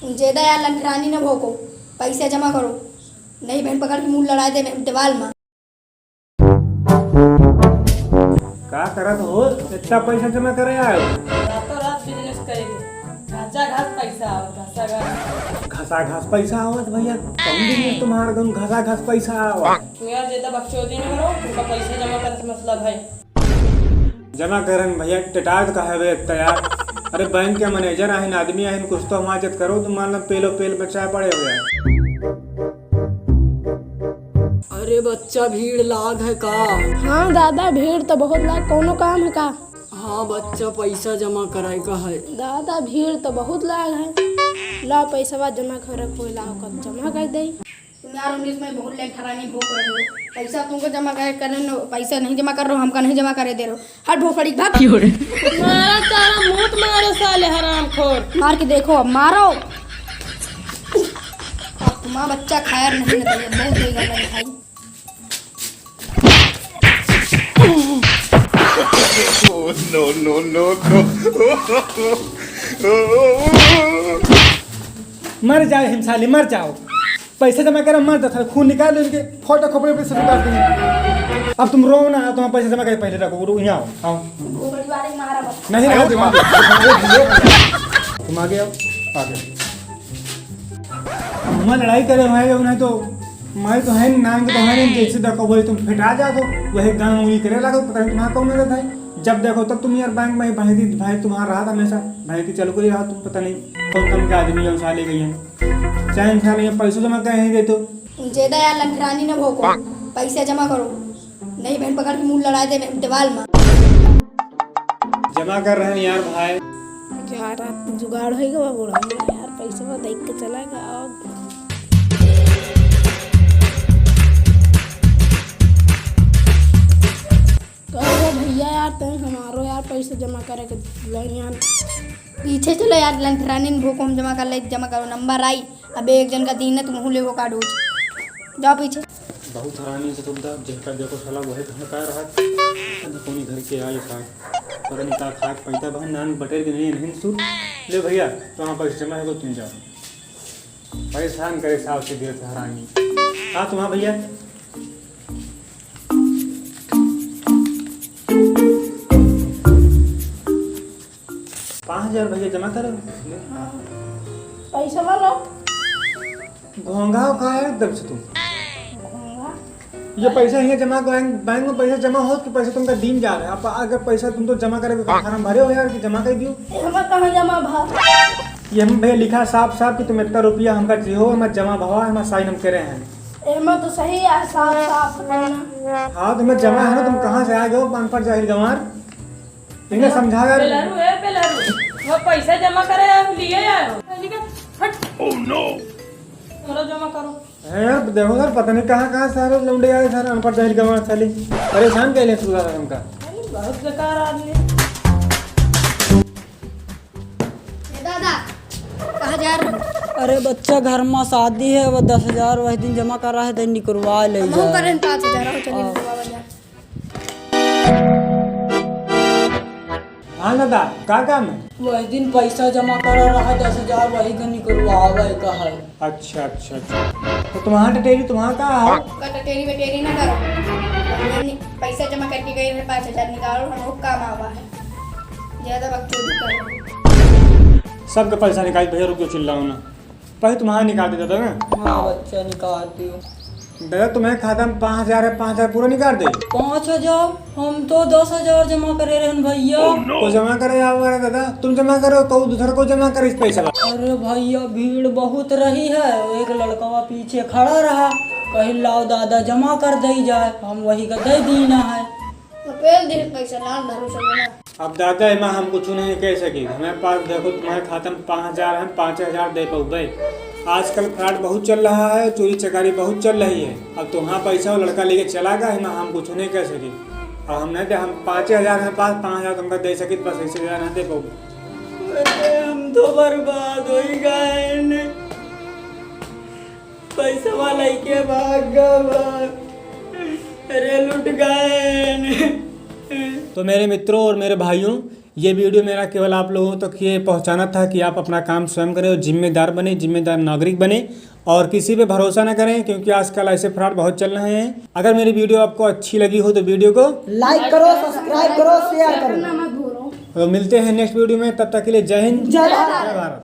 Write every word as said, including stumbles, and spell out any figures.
ज्यादा यार लंठरानी न भोंको, पैसा जमा करो, नहीं बहन पकड़ के मुंह लड़ाई देबे हम दीवाल मा। का करत हो, इतना पैसा जमा करे आए हो? रातों रात business करेंगे, घसा घस पैसा आवत, घसा घस। घसा घस पैसा आवत भैया, कौन business तुम्हारा, तुम घसा घस पैसा आवत? तू यार ज्यादा बकचोदी न करो, तुमका पैसा जमा करे से मतलब है। जमा करन भैया, टेटार तो कहे बे इतना यार। अरे बैंक के manager आहिन, आदमी आहिन, कुछ तो हमार इज्जत करो, तुम मान लो पेलो पेल बचाए पड़े हो यार। अरे बच्चा, भीड़ लाग है का? हाँ दादा, भीड़ तो बहुत लाग। कौनो काम है का? हाँ बच्चा, पैसा जमा कराए का है। दादा, भीड़ तो बहुत लाग है। ला पैसवा जमा करे कोई, ला ओकर जमा कर दे। तुम यार उन्नीस में बहुत लंठरानी भोंक रहे हो। पैसा तुमको जमा करे, करे न, पैसा नहीं जमा कर रहे हो, हमका नहीं जमा करे दे रहे हो। हट भोसड़ी, भाग। मारा तारा मूत मारो साले हरामखोर। मार के देखो, अब मारो। अब तुम्हारा बच्चा खायर नहीं न, बहुत देर लगा दिखाई। Oh, no, no, no, no। मर जाए हिमसाली, मर जाओ। पैसा जमा करा, मर जाता, खून निकाल इनके, फोटो खोपड़ी पे से निकाल देंगे। अब तुम रो ना, तुम पैसा जमा करे पहले रखो, रो, यहाँ आओ, आओ। नहीं रखो, तुम आगे, तुम आगे आओ, आगे। हमार लड़ाई करे भाई, अब नहीं तो मैं तो है नाम के तो है नहीं, जैसे देखो बोले तुम फेटा जाओ, वही गान उंगली करे लागो, पता नहीं तुम्हारा कौन रहता है। जब देखो तब तुम यार बैंक में भाई दी, भाई तुम्हारा रहा था हमेशा, भाई की चलो कोई रहा तुम, पता नहीं कौन कौन के आदमी है उठा ले गई है। चाहे इंसान ये पैसों जमा कहीं नहीं देते हो। ज्यादा यार लंठरानी न भोंको, पैसा जमा करो, नहीं बहन पकड़ के मुंह लड़ाई देबे हम दीवाल मा। जमा कर रहे हैं यार भाई। यार जुगाड़ होई गवा बूढ़ा यार, पैसा देख के चला गया। कहो भैया यार, तैं हमारो यार पैसा जमा करे के लाइन यार। पीछे चलो यार, लंठरानी न भोंको, हम जमा कर ले, जमा करो, नंबर आई। अब एक जन का दीन है, तुम लेवो का डोज। जाओ पीछे। बहुत हरामी से तुम दा, जेकर देखो साला वही घर का रहा। पता नहीं कौन घर के आए साहब। पता नहीं का खाक पैदा बहन नान बटेर के नहीं, नहीं सुन। ले भैया, तो वहाँ पैसे जमा है, तुम जाओ। परेशान करे साहब से देर से हरामी। हाँ, तुम्हारा भैया। पाँच हजार भैया जमा करो। हाँ। पैसा वाला। घोंघा का है एकदम से तुम। घोंघा? ये पैसा यहाँ जमा, बैंक, बैंक में पैसा जमा हो कि पैसा तुमका दीन जा रहा है। आप अगर पैसा तुम तो जमा करे, फार्म भरे हो यार कि जमा कर दियो। ये हमार कहाँ जमा भा? ये हम भैया लिखा साफ साफ कि तुम इतना रुपया हमका दियो, हमार जमा भवा, हमार साइन हम करे हैं। एमा तो सही है, साफ साफ है ना। हाँ, तुम्हें जमा है ना, तुम कहाँ से आ गए हो, अनपढ़ जाहिल गंवार? इन्हें समझा यार। बेलारू, ए बेलारू, वो पैसा जमा करे यार, लिए यार। निकल, हट। Oh no! करो, जमा करो। है यार, देखो यार, पता नहीं कहाँ कहाँ सारे लौंडे आए, सारे अनपढ़ जाहिल गंवार साले। परेशान कैले तू दादा हमका। अरे, बहुत बेकार आदमी। ए दादा, कहाँ जा रहे हो? अरे बच्चा, घर में शादी है, वो दस हजार वही दिन जमा कर रहा है, तो निकलवा ले हमहू जा। करें पाँच हजार, आओ चलिए हाँ। निकलवा जा। हाँ दादा, का काम है? वही दिन पैसा जमा करा रहा दस हजार, वही का निकलवावे का है। अच्छा, अच्छा, अच्छा। तो तुम्हारा टटेरी तुम्हारा का है? का टटेरी बटेरी ना करो। हमने नि-, पैसा जमा करके गए रहे पाँच हजार, निकालो, हम लोग काम आवा है। ज्यादा बकचोदी करो। सबका पैसा निकाल भैया, रुक जाओ, चिल्लाओ ना। पहले तुम्हारा निकाल दे दादा ना। हाँ बच्चा, निकाल दियो। दादा, तुम्हारे खाता में पाँच हजार है, पाँच हजार पूरा निकाल दे। पाँच हजार? हम तो दस हजार जमा करे रहन भैया। को जमा करे आओ रे दादा, तुम जमा करो, कहू दूसर को जमा करे इस पैसा। अरे भैया, भीड़ बहुत रही है, एक लड़कवा पीछे खड़ा रहा, कही लाओ दादा जमा कर दे जाए, हम वही का दे दीना है। तो पेल दे पैसा, लाल धरो सब ना। अब दादा, एमा हम कुछ नहीं कह सकी। हमारे पास देखो, तुम्हारे खाता में पाँच हजार है, पाँच हजार दे पउबे। आजकल fraud बहुत चल रहा है, चोरी चकारी बहुत चल रही है। अब तुम्हारा पैसा वो लड़का लेके चला गया, एमा हम कुछ नहीं कह सकी। अब हम नहीं दे, हम पाँचे हजार है पास, पाँच हजार तुमका दे सकी, बस ऐसे हजार नहीं दे पउबे। अरे, हम तो बर्बाद हो ही गए। पैसवा लइके भाग गवा। अरे लुट गए। तो मेरे मित्रों और मेरे भाइयों, ये वीडियो मेरा केवल आप लोगों तक ये पहुंचाना था कि आप अपना काम स्वयं करें और जिम्मेदार बने, जिम्मेदार नागरिक बने और किसी पे भरोसा ना करें, क्योंकि आजकल ऐसे फ्रॉड बहुत चल रहे हैं। अगर मेरी वीडियो आपको अच्छी लगी हो तो वीडियो को लाइक करो, सब्सक्राइब करो, शेयर करो। तो मिलते हैं नेक्स्ट वीडियो में, तब तक के लिए जय हिंद, जय भारत। जय भारत।